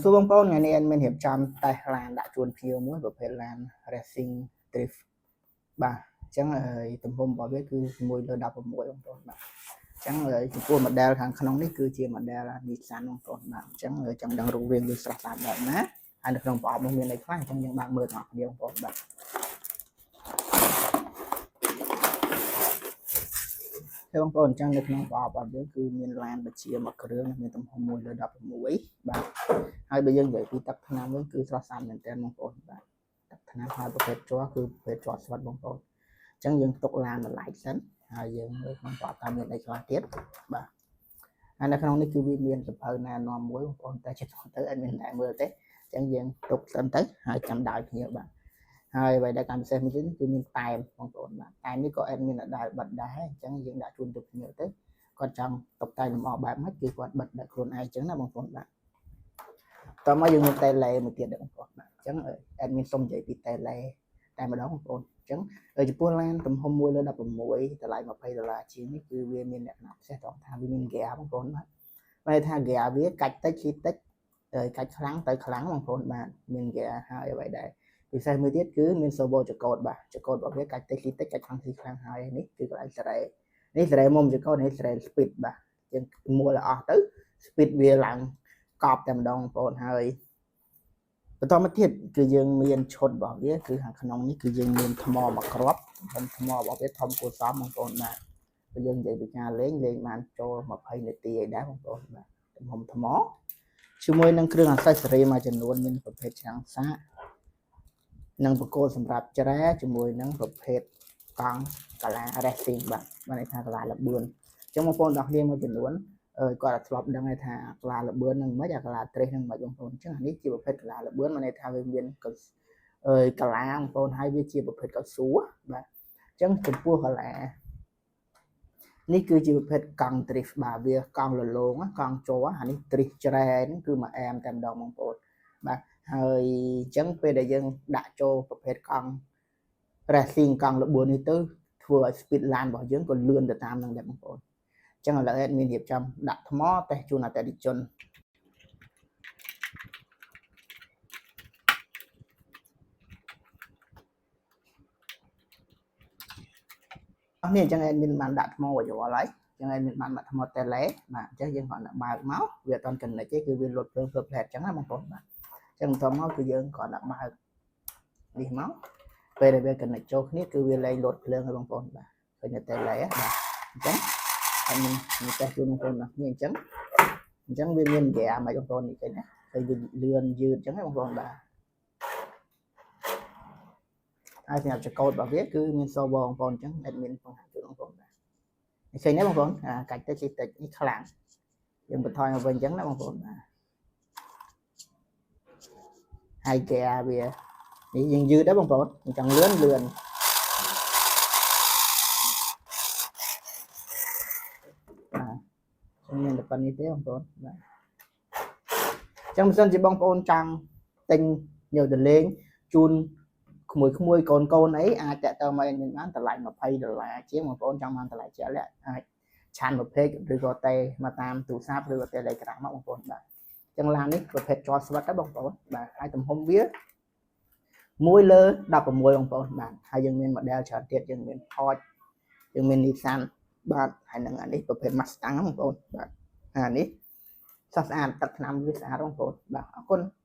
សួរបងប្អូនថ្ងៃនេះ admin រៀបចំតេស្តឡានដាក់ជូនភ្ញៀវមួយប្រភេទឡាន Racing Drift បាទអញ្ចឹងទំហំរបស់វាគឺ1លើ16បងប្អូនបាទអញ្ចឹងចំពោះ model ខាងក្នុងនេះគឺជា model Nissan បងប្អូនបាទអញ្ចឹងចង់ដឹងរូបរាងវាស្រស់ស្អាតបែបណាហើយនៅក្នុងប្រអប់នោះមានអីខ្លះអញ្ចឹងយើងបើកមើលទាំងអស់គ្នាបងប្អូនបាទហើយបងប្អូនអញ្ចឹងនៅក្នុងប្រអប់របស់យើងគឺមានឡានបញ្ជាមួយគ្រឿងមានទំហំ1លើ16បាទហើយបើយើងនិយាយពីទឹកថ្នាំវិញគឺស្រស់ស្អាតមែនទែនបងប្អូនបាទទឹកថ្នាំហើយប្រភេទជ័រគឺប្រភេទជ័រស្វិតបងប្អូនអញ្ចឹងយើងទុកឡានបន្លែកសិនហើយយើងមើលក្នុងប្រអប់តើមានអីខ្លះទៀតបាទហើយនៅក្នុងនេះគឺវាមានសភៅណែនាំមួយបងប្អូនតែចិត្តទៅអត់មានតែមើលទេអញ្ចឹងយើងទុកសិនទៅហើយចាំដោយគ្នាបាទហើយអ្វីដែលកាន់ពិសេសមួយទៀតគឺមានតែមបងប្អូនបាទតែមនេះក៏ admin អត់ដែលបិទដែរអញ្ចឹងយើងដាក់ជូនទៅភ្ញៀវទៅគាត់ចង់តុបតែងលម្អបែបម៉េចគឺគាត់បិទដោយខ្លួនឯងអញ្ចឹងណាបងប្អូនបាទតោះមកយើងមានតេឡេមួយទៀតដែរបងប្អូនបាទអញ្ចឹង admin សូមនិយាយពីតេឡេតែម្ដងបងប្អូនអញ្ចឹងចំពោះឡានទំហំ1លើ16តម្លៃ20ដុល្លារជាងនេះគឺវាមានលក្ខណៈពិសេសត្រង់ថាវាមានហ្គាបងប្អូនបាទមានថាហ្គាវាកាច់តិចស៊ីតិចកាច់ខ្លាំងទៅខ្លាំងបងប្អូនបាទមានហ្គាហើយអ្វីដែរពិសេសមួយទៀតគឺមាន servo ចកោតបាទចកោតរបស់វាកាច់តិចស៊ីតិចកាច់ខ្លាំងស៊ីខ្លាំងហើយនេះគឺកន្លែងសេរីនេះសេរីមុំចកោតនេះសេរី speed បាទជាងមួលអស់ទៅ speed វាឡើងកប់តែម្ដងបងប្អូនហើយបន្តមកទៀតគឺយើងមានឈុតរបស់វាគឺខាងក្នុងនេះគឺយើងមានថ្មមួយគ្រាប់ទំហំថ្មរបស់វាធំគួរសមបងប្អូនបាទបើយើងនិយាយពីការលេងលេងបានចូល20នាទីឯដែរបងប្អូនបាទទំហំថ្មជាមួយនឹងគ្រឿង accessory មួយចំនួនមានប្រភេទឆ្នាំងសាកនិងបង្គោលសម្រាប់ច្រែជាមួយនឹងប្រភេទកង់កាឡា racing បាទបានន័យថាកាឡាលបឿនអញ្ចឹងបងប្អូនទាំងគ្នាមួយចំនួនគាត់អត់ធ្លាប់ដឹងថាកាឡាលបឿននឹងមិនអាកាឡាត្រេសនឹងមិនបងប្អូនអញ្ចឹងអានេះជាប្រភេទកាឡាលបឿនមានន័យថាវាមានអឺកាឡាបងប្អូនហើយវាជាប្រភេទកៅស៊ូបាទអញ្ចឹងចំពោះកាឡានេះគឺជាប្រភេទកង់ drift បាទវាកង់លលងកង់ជ័រអានេះ drift ច្រែហ្នឹងគឺមួយអែមតែម្ដងបងប្អូនបាទហើយអញ្ចឹងពេលដែលយើងដាក់ចូលប្រភេទកង់ racing កង់លបឿននេះទៅធ្វើឲ្យ speed ឡានរបស់យើងក៏លឿនទៅតាមនឹងដែរបងប្អូនអញ្ចឹងឥឡូវ admin រៀបចំដាក់ថ្មតេស្តជូនអតិថិជនអស់នេះអញ្ចឹង admin បានដាក់ថ្មរួចរាល់ហើយអញ្ចឹង admin បានដាក់ថ្មតេឡេបាទអញ្ចឹងយើងគ្រាន់តែបើកមកវាអត់ទាន់ connect ទេគឺវាលុតភ្លើងភ្លើផ្លែតអញ្ចឹងណាបងប្អូនបាទអញ្ចឹងបន្ទាប់មកគឺយើងគ្រាន់តែបើកនេះមកពេលដែលវា connect ចូលគ្នាគឺវាលែងលោតភ្លើងហើយបងប្អូនបាទឃើញតែតេឡេបាទអញ្ចឹង admin មានតេស្តជូនបងប្អូនបាទនេះអញ្ចឹងអញ្ចឹងវាមានហ្គាមិនបងប្អូននេះឃើញណាឃើញវាលឿនយឺតអញ្ចឹងណាបងប្អូនបាទហើយសម្រាប់ចកោតរបស់វាគឺមាន servo បងប្អូនអញ្ចឹង admin បង្ហាញជូនបងប្អូនបាទឃើញទេបងប្អូនអាកាច់ទៅជិះតិចនេះខ្លាំងយើងបន្ថយមកវិញអញ្ចឹងណាបងប្អូនបាទហើយហ្គាវានេះយើងយឺតដែរបងប្អូនចង់លឿនលឿនបាទមានតែប៉ុណ្្នេះទេបងប្អូនបាទអញ្ចឹងបើសិនជាបងប្អូនចង់ទិញយកទៅលេងជូនក្មួយក្មួយកូនកូនអីអាចតាក់ទងមក admin បានតម្លៃ20ដុល្លារជាងបងប្អូនចង់បានតម្លៃជាក់លាក់អាចឆានប្រភេទឬក៏តេមកតាមទូរស័ព្ទឬក៏ Telegram មកបងប្អូនបាទអញ្ចឹងឡាននេះប្រភេទជ័រស្វិតដែរបងប្អូនបាទហើយទំហំវា1លើ16បងប្អូនបាទហើយយើងមាន model ច្រើនទៀតយើងមាន Porsche យើងមាន Nissan បាទហើយនឹងអានេះប្រភេទ Mustang បងប្អូនបាទអានេះសស្អាតទឹកថ្នាំវាស្អាតបងប្អូនបាទអរគុណ។